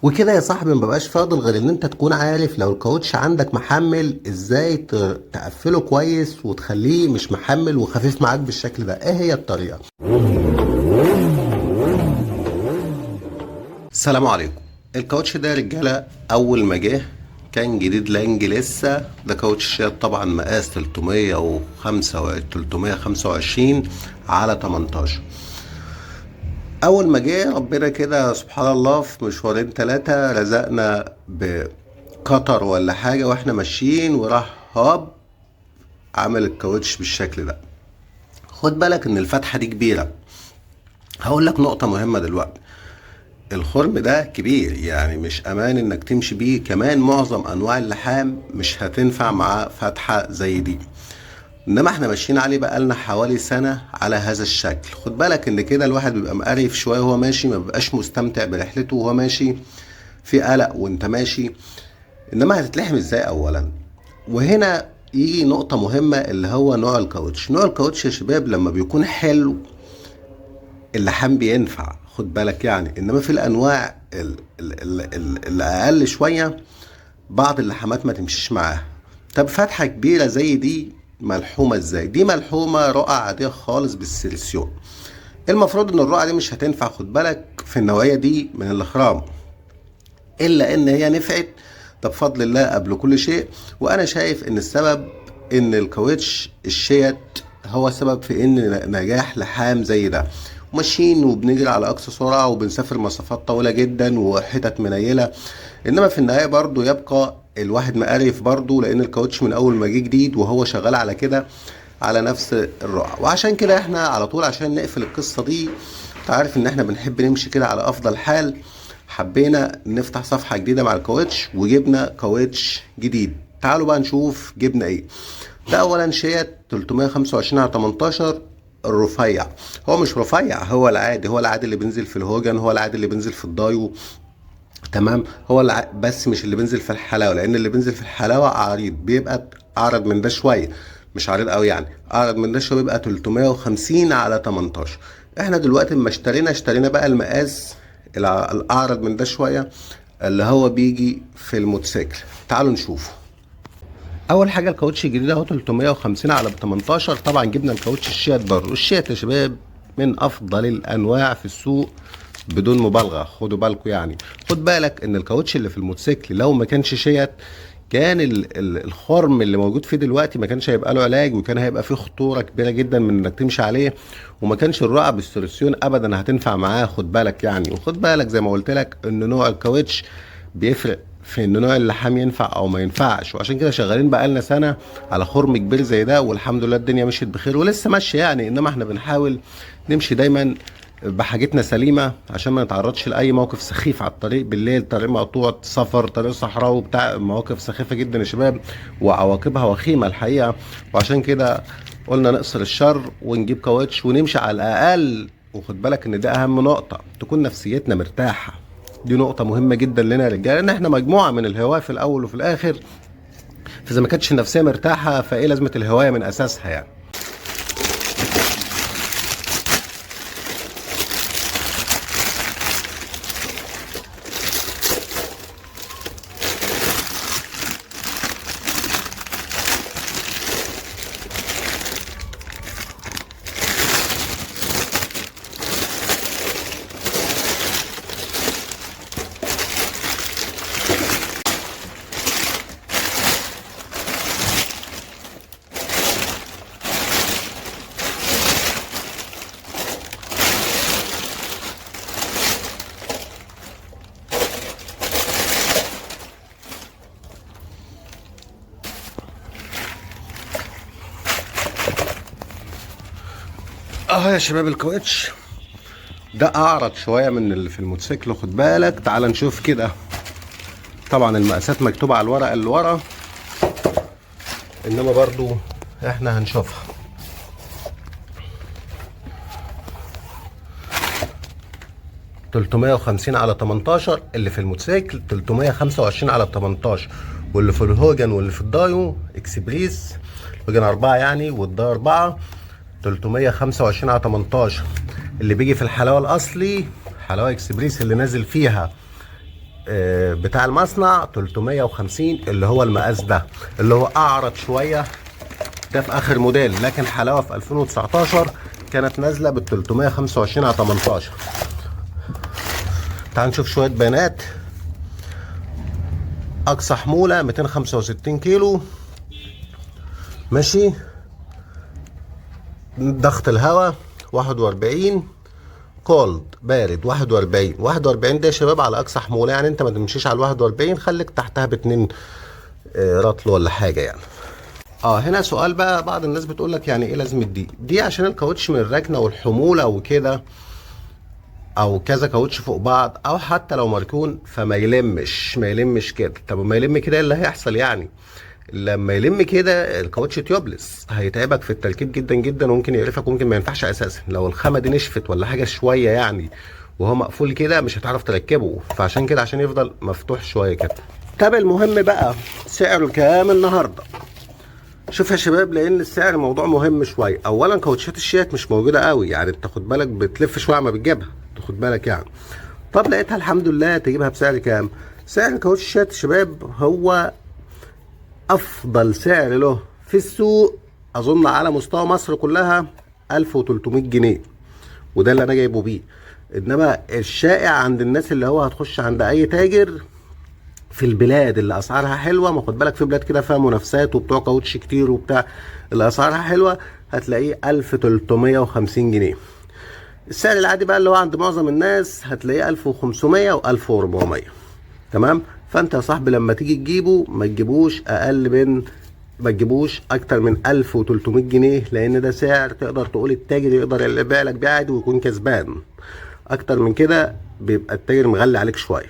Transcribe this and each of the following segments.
وكده يا صاحبي مبقاش فاضل غير ان انت تكون عارف لو الكاوتش عندك محمل ازاي تقفله كويس وتخليه مش محمل وخفيف معاك بالشكل ده. ايه هي الطريقة؟ السلام عليكم. الكاوتش ده يا رجالة اول ما جه كان جديد لانج لسه، ده كاوتش شيات طبعا مقاس 305 325 على 18. اول ما جه ربنا كده سبحان الله في مشوارين ثلاثة رزقنا بقطر ولا حاجة واحنا ماشيين، وراح هوب عمل الكاوتش بالشكل ده. خد بالك ان الفتحة دي كبيرة. هقول لك نقطة مهمة دلوقتي، الخرم ده كبير يعني مش امان انك تمشي بيه، كمان معظم انواع اللحام مش هتنفع مع فتحة زي دي، انما احنا ماشيين عليه بقالنا حوالي سنة على هذا الشكل. خد بالك ان كده الواحد بيبقى مقرف شوية وهو ماشي، ما بيبقاش مستمتع برحلته وهو ماشي، في قلق وانت ماشي. انما هتتلحم ازاي اولا؟ وهنا يجي نقطة مهمة اللي هو نوع الكاوتش. نوع الكاوتش يا شباب لما بيكون حلو اللحام بينفع، خد بالك يعني، انما في الانواع الاقل شوية بعض اللحامات ما تمشيش معاها. طب فتحة كبيرة زي دي ملحومة ازاي؟ دي ملحومة رقعة عادية خالص بالسيليسيون. المفروض ان الرقعة دي مش هتنفع، خد بالك، في النوعية دي من الاخرام، الا ان هي نفعت ده بفضل الله قبل كل شيء. وانا شايف ان السبب ان الكاوتش الشيت هو سبب في ان نجاح لحام زي ده. ماشيين وبنجري على اقصى سرعة وبنسافر مسافات طويلة جدا وحتت منيله، انما في النهاية برضو يبقى الواحد مقرف برضو، لان الكاوتش من اول ما جه جديد وهو شغال على كده، على نفس الرقعة. وعشان كده احنا على طول عشان نقفل القصة دي، انت عارف ان احنا بنحب نمشي كده على افضل حال، حبينا نفتح صفحة جديدة مع الكاوتش وجبنا كاوتش جديد. تعالوا بقى نشوف جبنا ايه. ده اولا شيت 325 على 18 الرفيع. هو مش رفيع، هو العادي، هو العادي اللي بينزل في الهوجن، هو العادي اللي بينزل في الدايو، تمام، هو بس مش اللي بينزل في الحلاوة، لان اللي بينزل في الحلاوة عريض، بيبقى اعرض من ده شوية، مش عريض قوي يعني، اعرض من ده شوية، بيبقى 350 على 18. احنا دلوقتي اما اشترينا بقى المقاس الاعرض من ده شوية اللي هو بيجي في الموتوسيكل. تعالوا نشوفه. اول حاجة الكاوتش الجديد اهو 350 على 18. طبعا جبنا الكاوتش الشيت برضه. الشيت يا شباب من افضل الانواع في السوق بدون مبالغه، خدوا بالكم يعني. خد بالك ان الكاوتش اللي في الموتوسيكل لو ما كانش شيت كان الخرم اللي موجود فيه دلوقتي ما كانش هيبقى له علاج، وكان هيبقى فيه خطورة كبيرة جدا من انك تمشي عليه، وما كانش الرقعة بالسوليسيون ابدا هتنفع معاه، خد بالك يعني. وخد بالك زي ما قلت لك ان نوع الكاوتش بيفرق في ان نوع اللحام ينفع او ما ينفعش، وعشان كده شغالين بقالنا سنة على خرم كبير زي ده، والحمد لله الدنيا مشيت بخير ولسه ماشية يعني. انما احنا بنحاول نمشي دايما بحاجتنا سليمة عشان ما نتعرضش لاي موقف سخيف على الطريق بالليل، طريق مقطوع، سفر، طريق صحراوي وبتاع، مواقف سخيفة جدا يا شباب وعواقبها وخيمة الحقيقة. وعشان كده قلنا نقصر الشر ونجيب كاوتش ونمشي على الاقل. وخد بالك ان ده اهم نقطة، تكون نفسيتنا مرتاحة، دي نقطة مهمة جدا لنا يا رجاله، لان احنا مجموعة من الهواة في الاول وفي الاخر، فاذا ما كانتش النفسية مرتاحة فايه لازمه الهواية من اساسها يعني. يا شباب الكاوتش ده اعرض شوية من اللي في الموتوسيكل، خد بالك. تعال نشوف كده، طبعا المقاسات مكتوبة على الورقة اللي ورا، انما برضو احنا هنشوفها. 350 على 18 اللي في الموتوسيكل، 325 على 18 واللي في الهوجن واللي في الدايو اكسبريس، الهوجن 4 يعني والدايو 4، 325 على 18. اللي بيجي في الحلاوة الاصلي، حلاوة اكسبريس اللي نازل فيها بتاع المصنع 350 اللي هو المقاس ده اللي هو اعرض شوية، ده في اخر موديل. لكن حلاوة في 2019 كانت نازله بال 325 على 18. تعال نشوف شوية بيانات. اقصى حمولة 265 كيلو، ماشي. ضغط الهواء 41، cold بارد 41. 41 ده يا شباب على اقصى حمولة، يعني انت ما تمشيش على 41، خليك تحتها باتنين رطل ولا حاجة يعني. هنا سؤال بقى، بعض الناس بتقول لك يعني ايه لازمه دي؟ دي عشان الكاوتش من الركنه والحموله وكده، او كذا كاوتش فوق بعض، او حتى لو مركون فما يلمش، ما يلمش كده. طب ما يلم كده ايه اللي هيحصل يعني؟ لما يلم كده الكاوتش tubeless هيتعبك في التركيب جدا جدا، وممكن يقرفك وممكن ما ينفعش اساسا. لو الخامة دي نشفت ولا حاجة شوية يعني وهو مقفول كده مش هتعرف تركبه، فعشان كده عشان يفضل مفتوح شوية كده. طب المهم بقى سعره كام النهارده؟ شوف يا شباب، لان السعر موضوع مهم شوية. اولا كاوتشات الشيات مش موجودة قوي، يعني انت خد بالك بتلف شوية ما بتجيبها، تاخد بالك يعني. طب لقيتها الحمد لله، تجيبها بسعر كام؟ سعر كاوتش الشيات يا شباب هو افضل سعر له في السوق اظن على مستوى مصر كلها 1300 جنيه، وده اللي انا جايبه بيه. انما الشائع عند الناس اللي هو هتخش عند اي تاجر في البلاد اللي اسعارها حلوة، ما خد بالك في بلاد كده فيها منافسات وبتوع كاوتش كتير وبتاع، اللي اسعارها حلوة هتلاقيه 1350 جنيه. السعر العادي بقى اللي هو عند معظم الناس هتلاقيه 1500 و1400، تمام. فانت يا صاحبي لما تيجي تجيبه ما تجيبوش اقل من، ما تجيبوش اكتر من 1300 جنيه، لان ده سعر تقدر تقول التاجر يقدر يبيع لك بيه عادي ويكون كسبان. اكتر من كده بيبقى التاجر مغلي عليك شوية.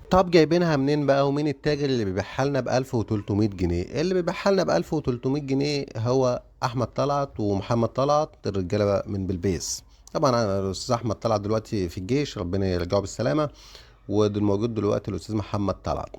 طب جايبينها منين بقى؟ ومين التاجر اللي بيبيعها لنا ب 1300 جنيه؟ اللي بيبيعها لنا ب 1300 جنيه هو احمد طلعت ومحمد طلعت، الرجالة بقى من بلبيس. طبعا انا الاستاذ احمد طلعت دلوقتي في الجيش، ربنا يرجعه بالسلامة، والموجود دلوقتي الاستاذ محمد طلعت.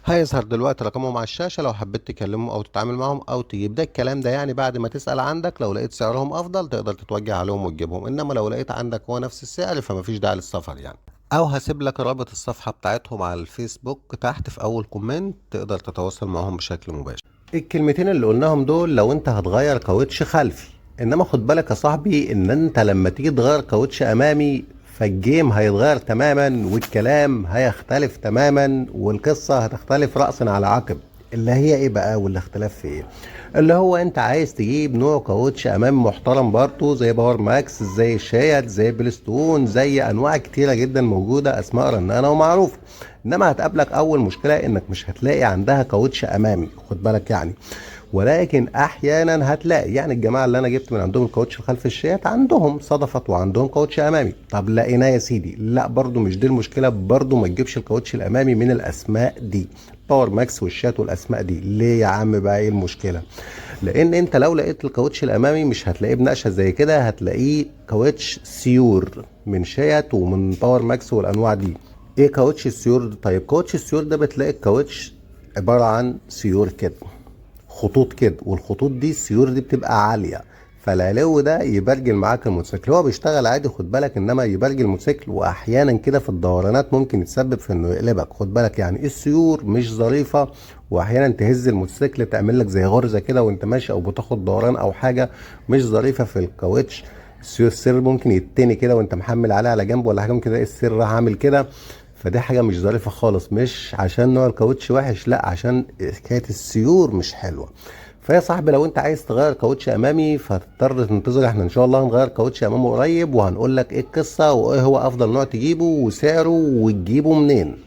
هيظهر دلوقتي رقمهم على الشاشة لو حبيت تكلمهم او تتعامل معهم او تجيب ده الكلام ده، يعني بعد ما تسال عندك لو لقيت سعرهم افضل تقدر تتوجه عليهم وتجيبهم، انما لو لقيت عندك هو نفس السعر فما فيش داعي للسفر يعني. او هسيب لك رابط الصفحة بتاعتهم على الفيسبوك تحت في اول comment، تقدر تتواصل معاهم بشكل مباشر. الكلمتين اللي قلناهم دول لو انت هتغير كاوتش خلفي، انما خد بالك يا صاحبي ان انت لما تيجي تغير كاوتش امامي فال game هيتغير تماما، والكلام هيختلف تماما، والقصة هتختلف رأسا على عقب. اللي هي ايه بقى والاختلاف في ايه؟ اللي هو انت عايز تجيب نوع كاوتش امامي محترم برضه زي باور ماكس، زي الشيات، زي بلستون، زي انواع كتيرة جدا موجودة اسماء رنانه ومعروفة. انما هتقابلك اول مشكلة انك مش هتلاقي عندها كاوتش امامي، خد بالك يعني. ولكن احيانا هتلاقي، يعني الجماعة اللي انا جبت من عندهم الكاوتش الخلف الشيات عندهم صدفت وعندهم كاوتش امامي. طب لقيناه يا سيدي، لا برضو مش دي المشكلة، برضو ما تجيبش الكاوتش الامامي من الاسماء دي، باور ماكس والشات والاسماء دي. ليه يا عم بقى؟ ايه المشكلة؟ لان انت لو لقيت الكاوتش الامامي مش هتلاقيه بنقشه زي كده، هتلاقيه كاوتش سيور من شيات ومن باور ماكس والانواع دي. ايه كاوتش السيور ده؟ طيب كاوتش السيور ده بتلاقي الكاوتش عبارة عن سيور كده، خطوط كده، والخطوط دي السيور دي بتبقى عالية، فالعلو ده يبرجل معاك الموتوسيكل. هو بيشتغل عادي خد بالك، انما يبرجل الموتوسيكل، واحيانا كده في الدورانات ممكن يتسبب في انه يقلبك، خد بالك يعني. السيور مش ظريفة، واحيانا تهز الموتوسيكل تعمل لك زي غرزه كده وانت ماشي او بتاخد دوران او حاجة مش ظريفة في الكاوتش. السيور السير ممكن يتني كده وانت محمل عليه على جنب ولا حاجة، ممكن تلاقي السير راح عامل كده، فدي حاجة مش ظريفة خالص. مش عشان نوع الكاوتش وحش، لا عشان حكاية السيور مش حلوة. فيا صاحبي لو انت عايز تغير كاوتش امامي فهتضطر تنتظر، احنا ان شاء الله هنغير كاوتش امامي قريب وهنقول لك ايه القصة وايه هو افضل نوع تجيبه وسعره وتجيبه منين.